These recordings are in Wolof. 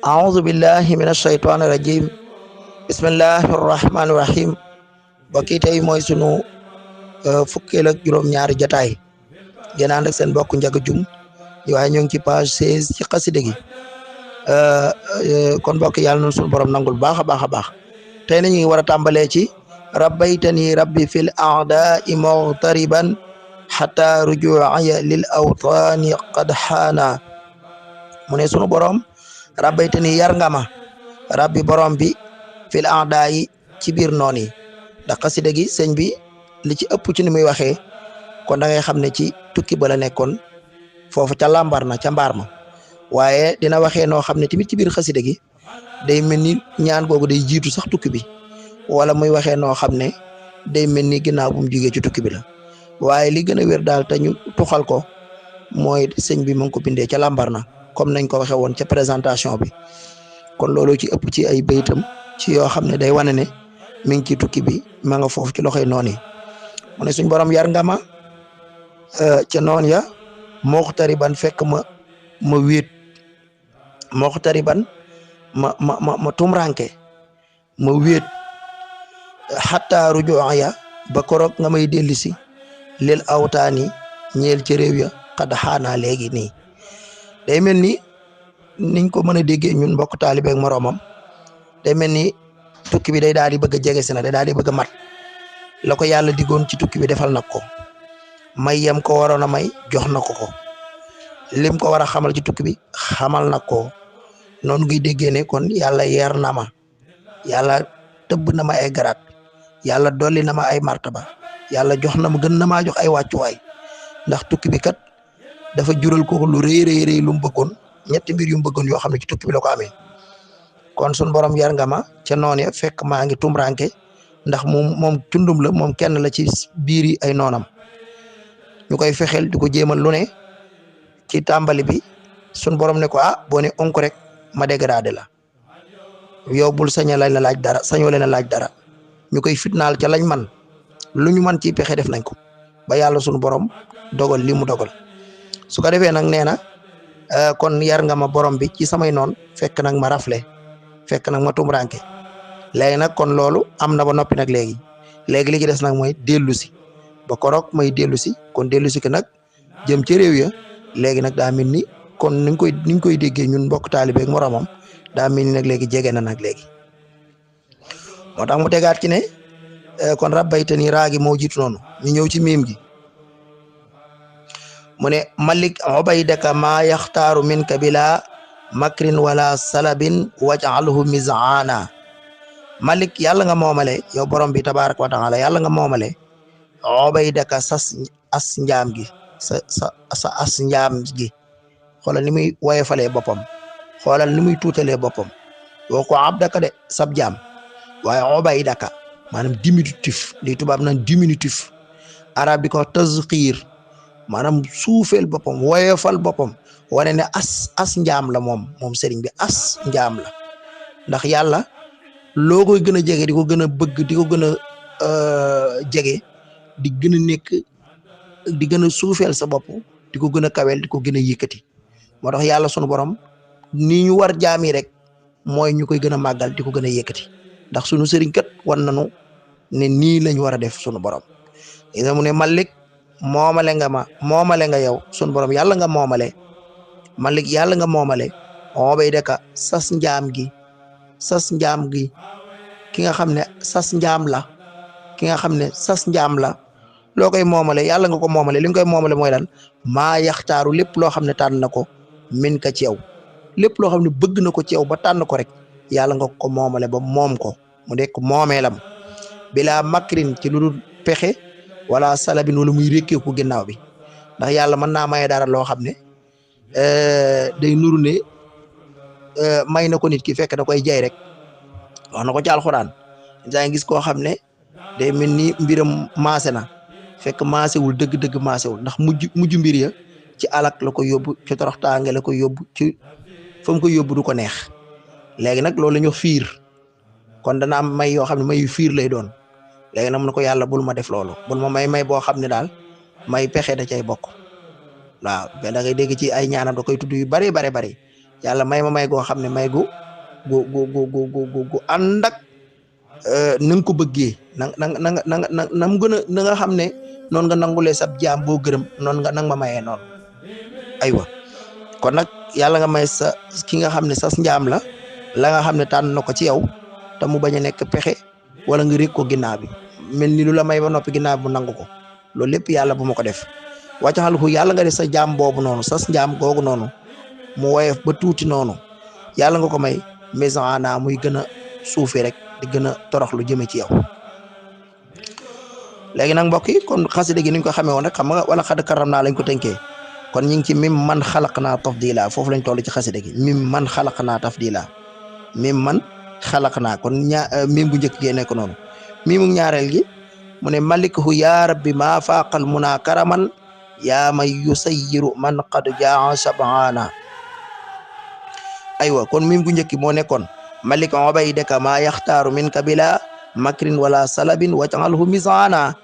أعوذ بالله من الشيطان الرجيم بسم الله الرحمن الرحيم bokki tey mooy sunu fukkeel ak juróom-ñaari jataay ngeen ànd ak seen bokk Njaga Jum waaye ñu ngi ci page 16 ci xasida gi kon bokk yàlla na sunu borom nangul baax a baax a baax tey na ñu ngi war a tàmbalee ci rabbaytani rabbi fil a'da'i mughtariban hatta ruju'aya lil awtani qad xaana mu ne sunu borom rabbaytani yar nga ma rabbi borom bi fil a'da'i ci biir noon yi ndax xasida gi sëñ bi li ci ëpp ci ni muy waxee kon da ngay xam ne ci tukki ba la nekkoon foofu ca làmbar na ca mbaar ma waaye dina waxee noo xam ne tamit ci biir xasida gi day mel ni ñaan googu day jiitu sax tukki bi wala muy waxee noo xam ne day mel ni ginnaaw bu mu jugee ci tukki bi la waaye li gën a wér daal te ñu tuxal ko mooy sëñ bi mu ngi ko bindee ca làmbar na comme nañ ko waxee woon ca présentation bi kon loolu ci ëpp ci ay baytam ci yoo xam ne day wane ne mi ngi ci tukki bi ma nga foofu ci loxoy noon yi mu ne suñ borom yar nga ma ca noon ya muxtariban fekk ma wéet muxtariban ma tumranke ma wéet xatta rujuu ya ba korog nga may dellusi lil awtaani ñeel ci réew ya xad xaanaa léegi nii day mel ni niñ ko mën a déggee ñun mbokk taalibe ak moroomam day mel ni tukki bi day daal di bëgg a jege si na day daal di bëgg a mat la ko yàlla diggoon ci tukki bi defal na ko may yam ko waroon a may jox na ko lim ko war a xamal ci tukki bi xamal na ko noonu ngi déggee ne kon yàlla yeer na ma yàlla tëbb na ma ay garaat yàlla dolli na ma ay martaba yàlla jox na ma gën na maa jox ay wàccuwaay ndax tukki bi kat dafa jural ko lu rëy rëy lu mu bëggoon ñetti mbir yu mu bëggoon yoo xam ne ci tukki bi la ko amee kon sun borom yar nga ma ca noon ya fekk maa ngi tumranke ndax moom cundum la moom kenn la ci biiri ay noonam ñu koy fexeel di ko jéemal lu ne ci tàmbali bi sun borom ne ko boo ne onk rek ma dégradé la yow bul saña lañ la laaj dara sañoo leen a laaj dara ñu koy fitnaal ca lañ man lu ñu mën ci pexe def nañ ko ba yàlla sunu borom dogal li mu dogal su ko defee nag nee na kon yar nga ma borom bi ci samay noon fekk nag ma rafle fekk nag ma tumranke léegi nag kon loolu am na ba noppi nag léegi li ci des nag mooy dellu si ba korok may dellu si kon dellu si ki nag jëm ci réew ya léegi nag daa mel ni kon niñ koy déggee ñun mbokk taalibe ak moromam daa mel ni nag léegi jege na nag léegi moo tax mu tegaat ci ne kon rabbaytani raagi moo jiitu noonu ñu ñëw ci miim gi mu ne malik ubaydaka maa yaxtaaru minka bila makrin wala salabin waj'alhu miz'ana malik yàlla nga moomale yow borom bi tabaaraka wa taala yàlla nga moomale ubaydaka as njaam gi sa as njaam gi xoolal ni muy woyofalee boppam xoolal ni muy tuutalee boppam woo ko abdaka de sab jaam waaye ubaydaka maanaam diminutif li tubaab naan diminutif arab di ko tazkiir maanaam suufeel boppam woyofal boppam wane ne as njaam la moom sëriñ bi as njaam la ndax yàlla loo koy gën a jege di ko gën a bëgg di ko gën a jege di gën a nekk di gën a suufeel sa bopp di ko gën a kaweel di ko gën a yëkkati moo tax yàlla sunu borom ni ñu war jaami rek mooy ñu koy gën a màggal di ko gën a yëkkati ndax sunu sëriñ kat wan nañu ne nii lañ war a def sunu borom isa mu ne malik moomale nga yow sunu borom yàlla nga moomale malik yàlla nga moomale ubaydaka sas njaam gi ki nga xam ne sas njaam la loo koy moomale yàlla nga ko moomale li nga koy moomale mooy lan maa yaxtaaru lépp loo xam ne tànn na ko min ka ci yow lépp loo xam ne bëgg na ko ci yow ba tànn ko rek yàlla nga ko moomale ba moom ko mu nekk moomeelam bila makrin ci lu dul pexe wala salabin wala muy rékkeeku ginnaaw bi ndax yàlla mën naa maye dara loo xam ne day nuru ne may na ko nit ki fekk da koy jay rek wax na ko ci alxuraan daa gis koo xam ne day mel ni mbiram maase na fekk maasewul dëgg-dëgg maasewul ndax mujj mbir ya ci alak la ko yóbbu ci toroxtaange la ko yóbbu ci fa mu ko yóbbu du ko neex léegi nag loolu la ñu fiir kon dana am may yoo xam ne may yu fiir lay doon léegi nag mun na ko yàlla bul ma def loolu bul ma may boo xam ne daal may pexe da cay bokk waaw mais da ngay dégg ci ay ñaanam da koy tudd yu bari yàlla may ma may goo xam ne may gu ànd ak na nga ko bëggee na mu gën a na nga xam ne noonu nga nangulee sab jaam boo gërëm noonu nga nang ma mayee noonu aywa kon nag yàlla nga may sa ki nga xam ne sas njaam la nga xam ne tànn na ko ci yow te mu bañ a nekk pexe wala nga rek ko ginnaaw bi mel ni lu la may ba noppi ginnaaw bu nangu ko loolu lépp yàlla bu ma ko def wàccaxal ku yàlla nga def sa jaam boobu noonu sas njaam googu noonu mu woyof ba tuuti noonu yàlla nga ko may maison ana muy gën a suufi rek di gën a torox lu jëme ci yow léegi nag mbokk yi kon xasida gi ni ñu ko xamee woon rek xam nga wala xad karam naa lañ ko tënkee kon ñu ngi ci mim man xalaq naa tafdila foofu lañ toll ci xasida gi mim man xalaq naa tafdila mim man xalaq naa kon mim bu njëkk gee nekk noonu mimu ñaareel gi mu ne malikhu ya rabbi ma faaqal muna karaman yaa may yusayyiru man qad jaa shabana aywa kon mim gu njëkk moo nekkoon malik ubaydaka ma yaxtaaru min kabila makrin wala salabin waj'alhu mizana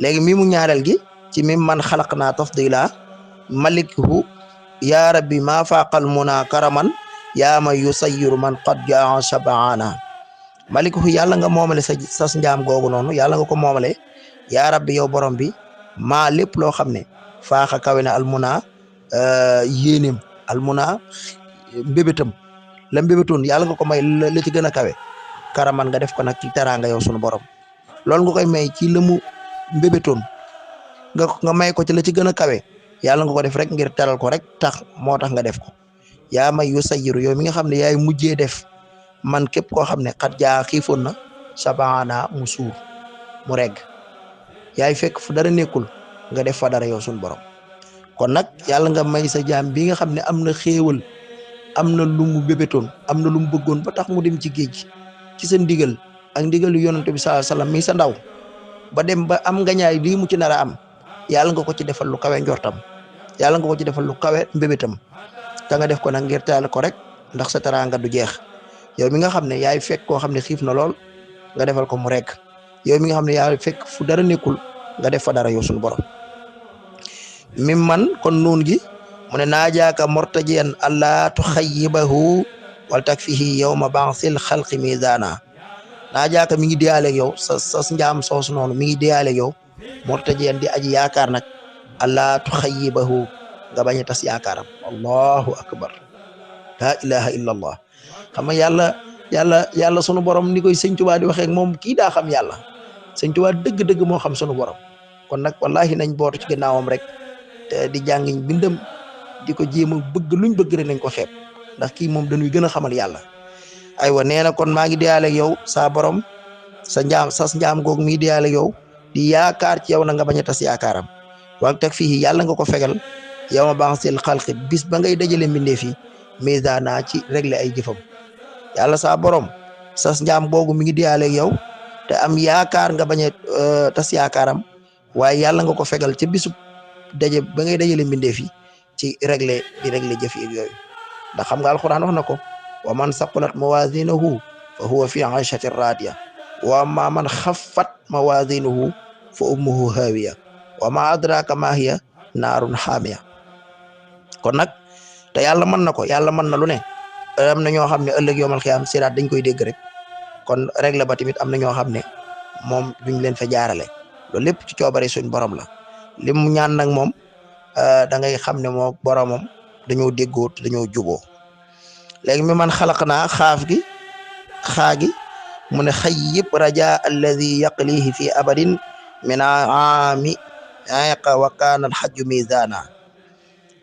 léegi mimu ñaareel gi ci mim man xalaq naa tafdila malikhu ya rabbi ma faaqal muna karaman yaa may yusayyiru man qad jaa shabana malikhu yàlla nga moomale sas njaam googu noonu yàlla nga ko moomale yaa rabbi yow borom bi maa lépp loo xam ne faaxa kawe na almuna yéenem almuna mbébétam la mbébétoon yàlla nga ko may la ci gën a kawe karaman nga def ko nag ci teraanga yow sunu borom loolu nga koy may ci la mu mbébétoon nga may ko ci la ci gën a kawe yàlla nga ko def rek ngir teral ko rek tax moo tax nga def ko yaa may yu sayyiru yow mi nga xam ne yaay mujjee def man képp koo xam ne xat jaa xiifoon na sabaana mu suur mu regg yaay fekk fu dara nekkul nga def fa dara yow sunu borom kon nag yàlla nga may sa jaam bi nga xam ne am na xéewal am na lu mu bébétoon am na lu mu bëggoon ba tax mu dem ci géej gi ci sa ndigal ak ndigalu yonent bi sallallahu alayhi wasallam mi sa ndaw ba dem ba am ngañaay lii mu ci nar a am yàlla nga ko ci defal lu kawe njortam yàlla nga ko ci defal lu kawe mbébétam te nga def ko nag ngir taal ko rek ndax sa teraanga du jeex yow mi nga xam ne yaay fekk koo xam ne xiif na lool nga defal ko mu rek yow mi nga xam ne yaay fekk fu dara nekkul nga def fa dara yow sunu borom mim man kon nuun gi mu ne naajaaka mortajiyan allah tuxayyibahu wal takfihi yawma ba'sil xalqi mizana naajaaka mi ngi diyaaleeg yow sa njaam soosu noonu mi ngi diyaaleeg yow mortajiyan di aji yaakaar nag allah tuxayyibahu nga bañ a tas yaakaaram allahu akbar la ilaha illa allah xam nga yàlla sunu borom ni koy sëñ Tuubaa di waxee ak moom kii daa xam yàlla sëñ Tuubaa dëgg-dëgg moo xam sunu borom kon nag wallahi nañ bootu ci gannaawam rek te di jàngiñ bindam di ko jéem a bëgg luñ bëgg rek nañ ko xeeb ndax kii moom dañuy gën a xamal yàlla aywa nee na kon maa ngi diyaale yow saa borom sas njaam googu mi ngi diyaale yow di yaakaar ci yow na nga bañ a tas yaakaaram waag teg fii yàlla nga ko fegal yow ma baax sil xalqi bis ba ngay dajale mbindee fi misana ci régler ay jëfam yàlla saa borom sas njaam googu mi ngi diyaale yow te am yaakaar nga bañ a tas yaakaaram waaye yàlla nga ko fegal ca bisub daje ba ngay dajale mbindee fi ci régler jëf yi yooyu ndax xam nga alquran wax na ko wa man saqulat mawazinuhu fa huwa fi ayshatin radiya wa ma man xaffat mawazinuhu fa ummuhu hawiya wa ma adraka ma hiya naarun xaamiya kon nag te yàlla mën na ko yàlla mën na lu ne am na ñoo xam ne ëllëg yowmal xiyaam siraat dañ koy dégg rek kon règle ba tamit am na ñoo xam ne moom duñ leen fa jaarale loolu lépp ci coobare suñ borom la li mu ñaan nag moom da ngay xam ne moo boromam dañoo déggoo te dañoo juboo léegi mi man xalaq naa xaa gi mu ne xayyib raja alladi yaqlihi fi abadin min aami aqa wa kaana alxajju mizana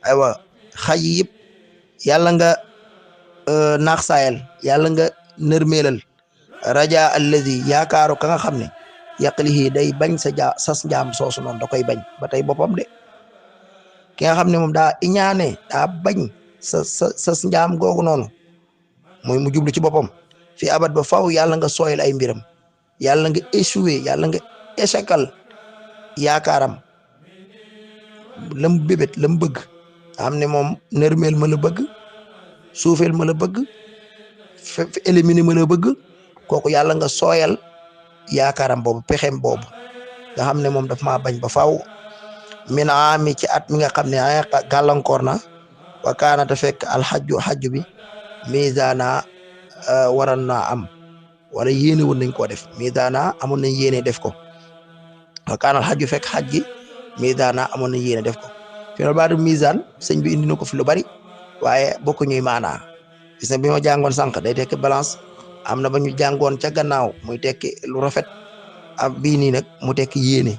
aywa xayyib yàlla nga naax saayal yàlla nga nërmeelal raja alladi yaakaaru ka nga xam ne yaqlihi day bañ sas njaam soosu noonu da koy bañ ba tey boppam de ki nga xam ne moom daa iñaane daa bañ sas njaam googu noonu mooy mu jublu ci boppam fi abad ba faw yàlla nga sooyal ay mbiram yàlla nga échoué yàlla nga écheccal yaakaaram lam bébét lam bëgg xam ne moom nërmeel ma la bëgg suufeel ma la bëgg éliminer ma la bëgg kooku yàlla nga sooyal yaakaaram boobu pexem boobu nga xam ne moom daf maa bañ ba faaw min aami ci at mi nga xam ne gàllankoor na wa kaana te fekk alxajju xajju bi misaana waran naa am wala yéene woon nañ koo def misaana amoon nañ yéene def ko wa kaana alxajju fekk xaj gi misaana amoon nañ yéene def ko fi na baatu misaan sëñ bi indi na ko fi lu bari waaye bokku ñuy maanaa gis na bi ma jàngoon sànq day tekki balance am na ba ñu jàngoon ca gannaaw muy tekki lu rafet ab bii nii nag mu tekki yéene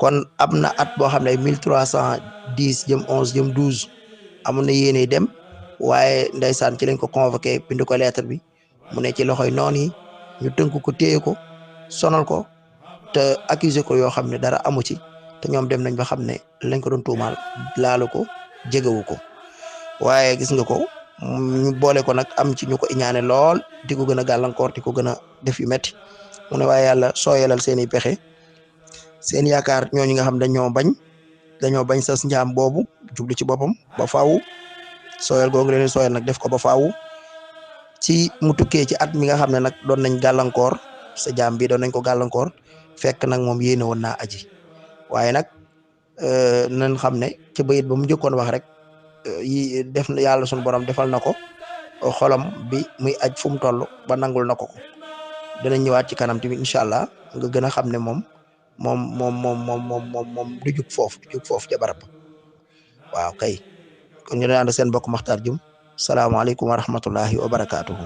kon am na at boo xam ne 1310 jëm 11 jëm 12 amoon na yéene dem waaye ndeysaan ci lañ ko convoqué bind ko lettre bi mu ne ci loxoy noon yi ñu tënk ko téye ko sonal ko te accusé ko yoo xam ne dara amu ci te ñoom dem nañ ba xam ne lañ ko doon tuumaal laalu ko jegewu ko waaye gis nga ko ñu boole ko nag am ci ñu ko iñaane lool di ko gën a gàllankoor di ko gën a def yu metti mu ne waaye yàlla sooyalal seen i pexe seen yaakaar ñooñu nga xam dañoo bañ sas njaam boobu jublu ci boppam ba faaw sooyal googu leen sooyal nag def ko ba faaw ci mu tukkee ci at mi nga xam ne nag doon nañ gàllankoor sa jaam bi doon nañ ko gàllankoor fekk nag moom yéene woon naa aji waaye nag nañ xam ne ci bayit ba mu njëkkoon wax rek yi def na yàlla sunu borom defal na ko xolam bi muy aj fu mu toll ba nangul na ko ko dinañ ñëwaat ci kanam tamit incha allah nga gën a xam ne moom du jug foofu ca barab waaw kay kon ñu daan seen mbokk Makhtar Dioum salaamaaleykum wa rahmatullahi wa barakaatuhu